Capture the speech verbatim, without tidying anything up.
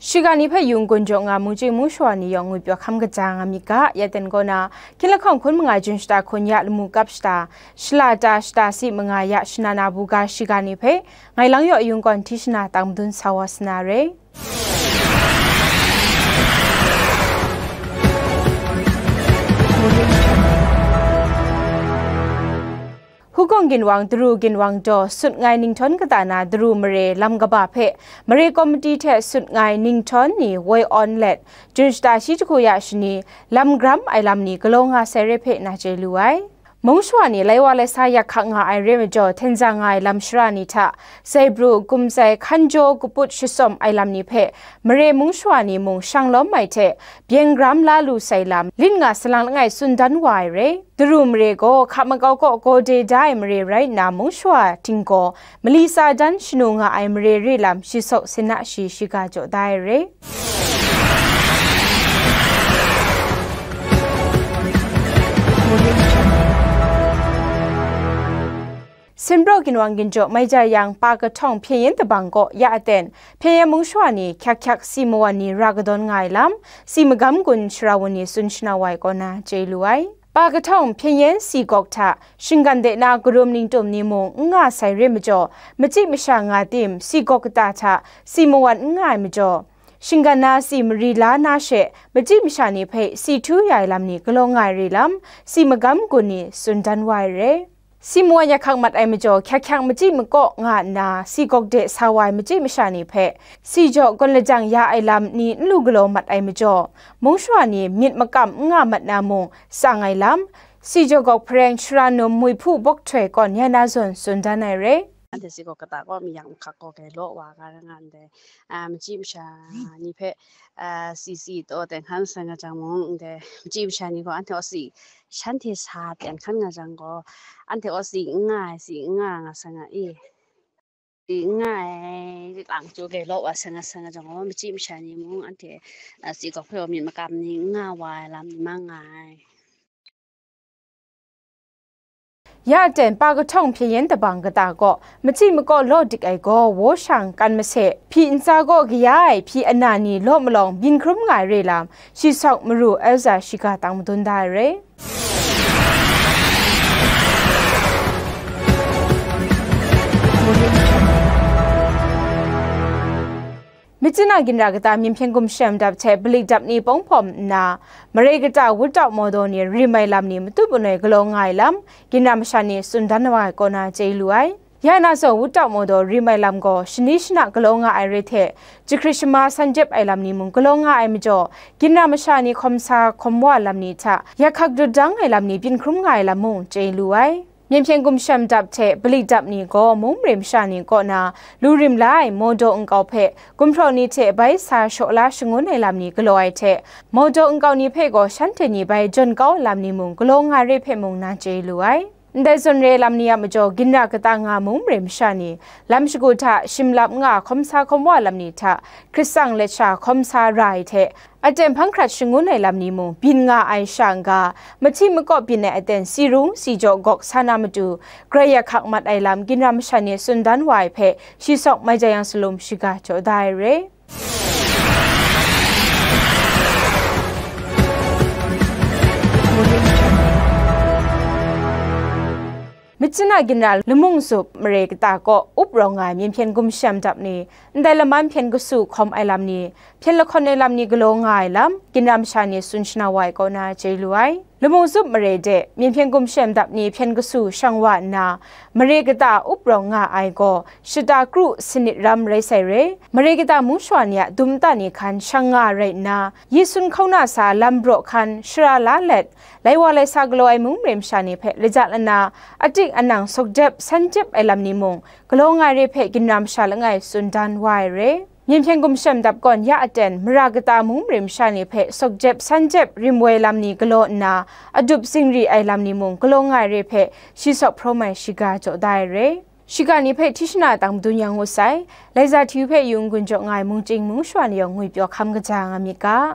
Shiga ni hpe yung gun jaw nga mungchying mungshawa ni yawng ngwipyaw hkam kaja nga myit ga, ya ten kaw na, hkying lahkawng hkun mangai jun shata hkun ya lamu kap shata, shala ta shata si manga ya shana na buga shiga ni hpe, ngai lang yaw yung kawn hti shana tang madun sa wa sa na re. Hukawng ginwang, Daru ginwang daw sut ngai ninghtawng kata na Daru mare lam kaba hpe mare komiti hte sut ngai ninghtawng ni woi awn let, jun shata shi jahku ya shani lam garam ai lam ni galaw nga sai re hpe na chye lu ai. Mungshawa ni lai wa lai sa yak hkak nga ai re majaw, hten za nga ai lam shara ni hta, zaibru, gumzai, hkan jaw, kaput, shasawm ai lam ni hpe mare mungshawa ni mung shang lawm ai hte, byeng garam la lu sai lam, lit nga salang langai tsun dan wa ai re. Daru mare gaw hka makau kaw gawde da ai mare rai nna, mungshawa ting gaw mali tsa dan shanu nga ai mare re lam shi sawk sina shi shiga jaw da ai re. Sinbraw ginwang ginjaw mai ja yang, Pa Kahtawng Hpyen Yen Dabang kaw ya aten, Hpyen Yen mungshawa ni hkyak hkyak si mawan ni ra kadawn nga ai lam, si magam gun shara wan ni tsun shana wa ai kaw na chye lu ai. Pa Kahtawng Hpyen Yen si gawk hta shinggan de na karum ningtum ni mung n nga sai re majaw, machyi masha nga tim si gawk kata hta si mawan n nga ai majaw, shinggan na si mari la na she, machyi masha ni hpe si htu ya ai lam ni galaw nga ai re lam, si magam gun ni tsun dan wa ai re. Si mawan yak hkak mat ai majaw, hkyak hkyak machyi makaw nga nna, si gawk de sa wa ai machyi masha ni hpe, si jaw gawn lajang ya ai lam ni n lu galaw mat ai majaw, mungshawa ni myit makam n nga mat na mung, tsang ai lam, si jaw gawk hpareng shara num mui hpu bawk htoi kawn ya na zawn tsun dan ai re. Anhte si gawk kata kaw mayang mahkak gaw grai law wa ga ra nga ndai, a, machyi masha ni hpe, a, si si taw ten hkan sa nga jang mung, ndai machyi masha ni gaw anhte aw si, shanhte sa ten hkan nga jang gaw, anhte aw si n nga ai, si n nga nga sa nga i, si n nga ai, lang chyu grai law wa sa nga sa nga jang gaw, machyi masha ni mung anhte, a, si gawk hpe gaw myit makam ni n nga wa ai lam ni mang nga ai. Ya aten Pa Kahtawng Hpyen Yen Dabang kata kaw, machyi makaw law dik ai gaw, waw shang kan mase, hpyi ntsa gaw kaya ai hpyi ana ni law malawng byin hkrum nga ai re lam, shi sawk maru Elza shiga tang madun da ai re. Myitkyina ginra kata Myen Hpyen Gumshem Dap hte Balik Dap ni pawng hpawm nna, mare kata Wutau Mawdaw ni rim ai lam ni matu manoi galaw nga ai lam, ginra masha ni tsun dan wa ai kaw na chye lu ai. Ya na zawn Wutau Mawdaw rim ai lam gaw shani shana galaw nga ai re hte, jahkrit shama san jep ai lam ni mung galaw nga ai majaw, ginra masha ni hkawm sa hkawm wa lam ni hta yak hkak dut dang ai lam ni byin hkrum nga ai lam mung chye lu ai. Myen Hpyen Gumshem Dap hte Balik Dap ni gaw mung mare masha ni kaw na lu rim la ai Mawdaw nkau hpe gumhpraw ni hte bai sa shaw la shangun ai lam ni galaw ai hte, Mawdaw nkau ni hpe gaw shanhte ni bai jawn kau ai lam ni mung galaw nga re hpe mung na chye lu ai. Ndai zawn re lam ni a majaw, ginra kata nga mung mare masha ni lam shagu hta shim lap nga hkawm sa hkawm wa lam ni hta hkrit tsang let sha hkawm sa ra ai hte, aten hpang hkrat shangun ai lam ni mung byin nga ai sha n-ga, mahti makaw byin ai aten si rung si jaw gawk sa na matu, grai yak hkak mat ai lam ginra masha ni tsun dan wa ai hpe, shi sawk mai ja yang salum shiga jaw da ai re. Myitkyina ginra Lamung Zup mare kata kaw up rawng nga ai Myen Hpyen Gumshem Dap ni, ndai laman hpyen kasu hkawm ai lam ni, hpyen lahkawn ai lam ni galaw nga ai lam, ginra masha ni tsun shana wa ai kaw na chye lu ai. Lamung Zup mare de, Myen Hpyen Gumshem Dap ni hpyen kasu shang wa nna, mare kata up rawng nga ai gaw, shata kru sanit ram rai sai re. Mare kata mung shawa ni a dum nta ni hkan shang nga rai nna, Yesun hkauna sa lam braw hkan shara la let, lai wa lai sa galaw ai mung mare masha ni hpe laja lana, atik anang sawk jep san jep ai lam ni mung, galaw nga ai re hpe ginra masha langai tsun dan wa ai re. Myen Hpyen Gumshem Dap gawn ya aten mara kata mung mare masha ni hpe sawk jep san jep rim woi lam ni galaw nna, adup zingri ai lam ni mung galaw nga ai re hpe shi sawk hprawm ai shiga jaw da ai re. Shiga ni hpe hti shana tang madun yang ngut sai, Laiza Hti hpe yung gun jaw nga ai mungchying mung shawa ni yawng ngwipyaw hkam kaja nga myit ga.